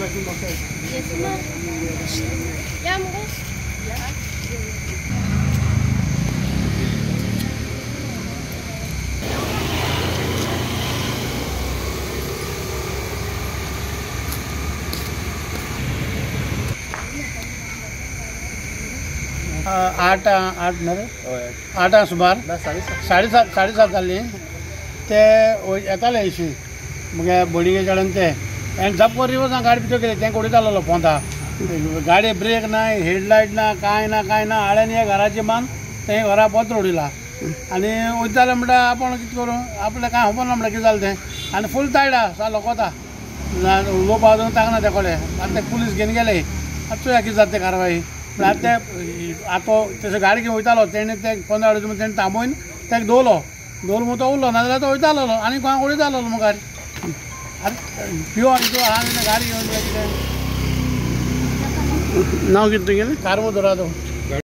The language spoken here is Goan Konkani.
आठ आठ न्हय आठां सुमार 7:30 जाल्ली ते येताले अशी मगे बोडिगे चडन ते आनी जप रिवर्स गाडी भितर गेली. तें उडयतालो पोंदा गाडी ब्रेक ना, हेडलायट ना, कांय ना कांय ना. हाडें ह्या घराची मान तें घरा पत्र उडयला आनी वयताले म्हणटा आपूण कितें करूं आपलें कांय खबर ना म्हणटा कितें जालें तें. आनी फूल तायड आसा लोकोता उलोवपा अजून ताकना ते कडेन. आतां ते पुलीस घेवन गेले. आतां चोया कितें जाता तें कारवाई. आतां ते आतां तशें गाडी घेवन वयतालो तेणें ते पोंदा उडयता तेणें थांबोवन ताका दवरलो. दवरलो म्हूण तो उरलो, नाजाल्यार तो वयतालो आनी कोणाक उडयतालो मुखार. आतां पिवन तो आहा गाडी घेवन कितें. नांव कितें तुगेलें? कार्मो दोरादो.